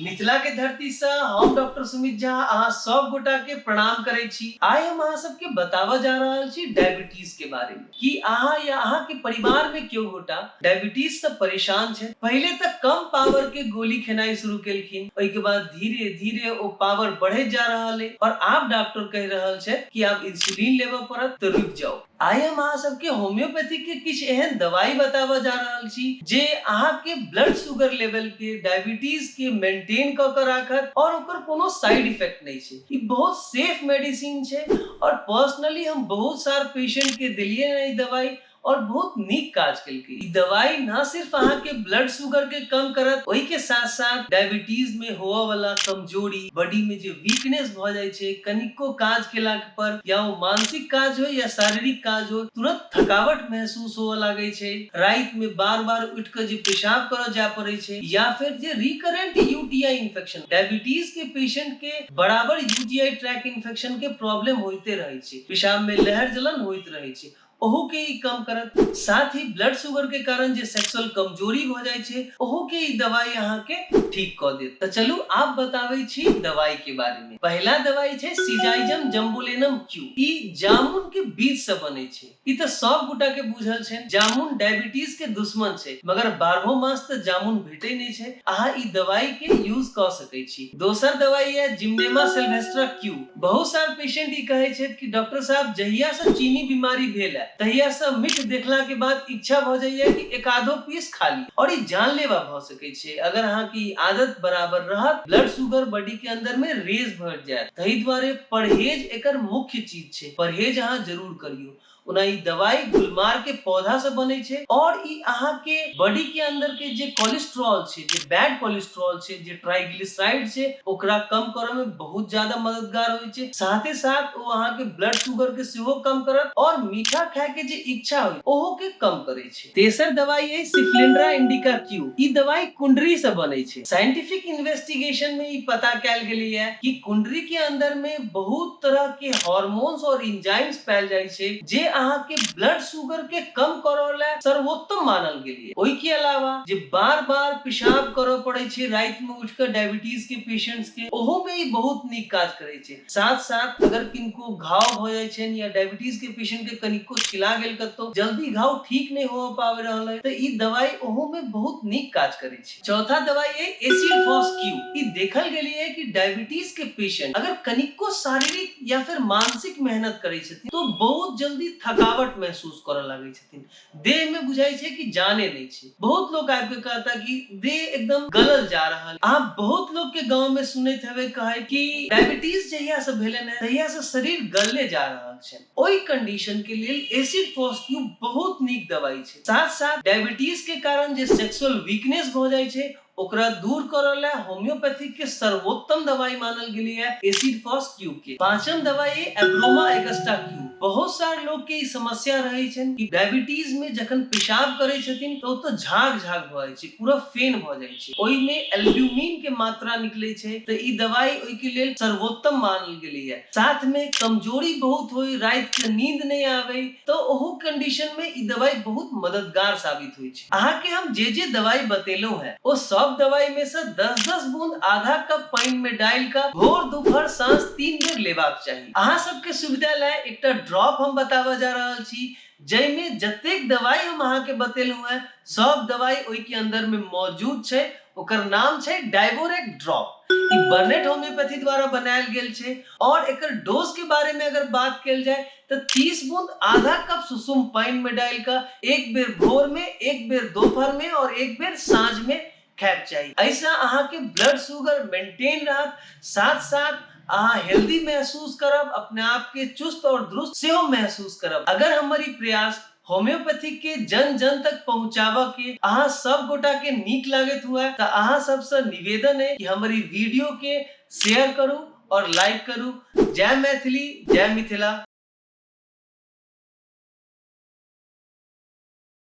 मिथिला के धरती से हम डॉक्टर सुमित झा अहाँ सब गोटा के प्रणाम करै छी। आइ हम अहाँ सबके बताबऽ जा रहल छी डायबिटीज के बारे में कि अहाँ या अहाँ के परिवार में केओ गोटा डायबिटीज से परेशान छै। पहिले तऽ कम पावर के गोली खेनाइ शुरू केलखिन, ओहि के बाद धीरे धीरे ओ पावर बढ़ैत जा रहल है और आब डॉक्टर कहि रहल छै कि आब इंसुलिन लेबऽ पड़त, तऽ रुकि जाउ। आइ हम अहाँ सबके होम्योपैथी के किछु एहन दवाई बताबऽ जा रहल छी जे अहाँ के ब्लड शुगर लेवल के, डायबिटीज के मेंटेन कऽ के राखत और ओकर कोनो साइड इफेक्ट नहि छै। ई बहुत सेफ मेडिसिन छै और पर्सनली हम बहुत सार पेशेंट के देलियै हँ ई दवाई और बहुत नीक काज केलकै। ई दवाई न सिर्फ अहाँ के ब्लड शुगर के कम करत, ओहि के साथ साथ डायबिटीज में होअ वाला कमजोरी, बॉडी में जे वीकनेस भऽ जाइ छै, कनिको काज केला पर या ओ मानसिक काज हो या शारीरिक काज हो, तुरंत थकावट महसूस होअ लागै छै, राति में बार बार उठि कऽ जे पेशाब करऽ जाय पड़ै छै, या फिर जे रिकरेंट यूटीआई इन्फेक्शन, डायबिटीज के पेशेंट के बराबर यूटीआई ट्रैक इन्फेक्शन के प्रॉब्लम होइते रहै छै, पेशाब में लहर जलन होइत रहै छै, ओहू के ई कम करत। साथ ही ब्लड शुगर के कारण जे सेक्सुअल कमजोरी भऽ जाइ छै, ओहू के ई दवाई अहाँ के ठीक कऽ देत। तऽ चलू आब बताबै छी दवाई के बारे में। पहिला दवाई छै सिजाइजम जम्बुलेनम क्यू। ई जामुन के बीज से बनै छै। ई तऽ सब गोटा के बुझल छै, जामुन डायबिटीज के दुश्मन छै, मगर बारहो मास तऽ जामुन भेटै नहि छै। अहाँ ई दवाई के यूज कऽ सकै छी। दोसर दवाई है जिमनेमा सिल्वेस्ट्रा क्यू। बहुत सार पेशेंट ई कहै छथि कि डॉक्टर साहब, जहिया से चीनी बीमारी भेल है तहिया से मीठ देखला के बाद इच्छा भऽ जाइए कि एक आधो पीस खा ली, और ई जानलेवा भऽ सकै छै। अगर अहाँ के ई आदत बराबर रहत, ब्लड शुगर बॉडी के अंदर में रेज भऽ जायत। तही दुआरे परहेज एकर मुख्य चीज छै, परहेज अहाँ जरूर करियौ। ओना ई दवाई गुलमार के पौधा से बनै छै और ई अहाँ के बॉडी के अंदर के जे कोलेस्ट्रॉल छै, जे बैड कोलेस्ट्रॉल छै, जे ट्राइग्लिसराइड छै, ओकरा कम करऽ में बहुत ज्यादा मददगार होइ छै। साथे साथ ओ अहाँ के ब्लड शुगर के सेहो कम करत और मीठा खाय के जे इच्छा होइ ओहो के कम करै छै। तेसर दवाई है सिफ्लिंड्रा इंडिका क्यू। ई दवाई कुंडरी से बनै छै। साइंटिफिक इन्वेस्टिगेशन में ई पता कैल गेलै है कि कुंडरी के अंदर में बहुत तरह के हार्मोन्स और एंजाइम्स पायल जाइ छै जे अहाँ के ब्लड शुगर के कम करऽ ला सर्वोत्तम मानल गेलै। ओहि के अलावा जे बार बार पेशाब करऽ पड़ै छै राति में उठि कऽ डायबिटीज के पेशेंट्स के, ओहो में ई बहुत नीक काज करै छै। साथ साथ अगर किनको घाव भऽ जाइ छनि या डायबिटीज के पेशेंट के कनिको छिला गेल कतौ, जल्दी घाव ठीक नहि होअ पाबि रहल है, तऽ ई दवाई ओहो में बहुत नीक काज करै छै। चौथा दवाई है एसिड फॉस क्यू। ई देखल गेलै है कि डायबिटीज के पेशेंट अगर कनिको शारीरिक या फिर मानसिक मेहनत करै छथिन तो बहुत जल्दी थकावट महसूस करऽ लागै छथिन, देह में बुझाइ छै कि जाने नहि छै। बहुत लोग आबि के कहता कि देह एकदम गलल जा रहल। अहाँ बहुत लोग के गांव में सुनैत हेबै कहै कि डायबिटीज जहिया से भेलनि है तहिया से शरीर गलले जा रहल छै। ओहि कंडीशन के लेल एसिड फॉस क्यू बहुत नीक दवाई छै। साथ साथ डायबिटीज के कारण जे सेक्सुअल वीकनेस भऽ जाइ छै ओकरा दूर करऽ ला होम्योपैथिक के सर्वोत्तम दवाई मानल गेलै है एसिड फॉस क्यू के। पांचम दवाई है एब्रोमा एगस्टा क्यू। बहुत सारे लोग के ई समस्या रहै छनि कि डायबिटीज में जखन पेशाब करै छथिन तऽ ओतऽ झाग झाग भऽ जाइ छै, पूरा फेन भऽ जाइ छै, ओहि में एल्ब्यूमिन के मात्रा निकलै छै, तऽ ई दवाई ओहि के लेल सर्वोत्तम मानल गेलै है। साथ में कमजोरी बहुत होय, राति के नींद नहि आबै, तऽ ओहू कंडीशन में ई दवाई बहुत मददगार साबित होइ छै। अहाँ के हम जे जे दवाई बतेलहुं है ओ सब दवाई में से 10-10 बूंद आधा कप पानि में डालि कऽ भोर दोपहर साँझ 3 बेर लेबाक चाही। अहाँ सबके सुविधा लए एकटा ड्रॉप हम बताबऽ जा रहल छी जाहिमे जतेक दवाई हम अहाँ के बतेलहुं है सब दवाई ओहि के अंदर में मौजूद छै। ओकर नाम छै डायबोरेक ड्रॉप। ई बर्नेट होम्योपैथी द्वारा बनायल गेल छै और एकर डोज के बारे में अगर बात कयल जाय तऽ 30 बूंद आधा कप सुसुम पानि में डालि कऽ एक बेर भोर में, एक बेर दोपहर में और एक बेर साँझ में खायके चाही। एहिसँ अहाँके ब्लड शुगर मेंटेन रहत, साथ साथ अहाँ हेल्दी महसूस करब, अपने आप के चुस्त और दुरुस्त सेहो महसूस करब। अगर हमर ई प्रयास होम्योपैथी के जन जन तक पहुंचाबऽ के अहाँ सब गोटा के नीक लागैत हुए तऽ अहाँ सबसँ निवेदन है कि हमर ई वीडियो के शेयर करू और लाइक करू। जय मैथिली, जय मिथिला।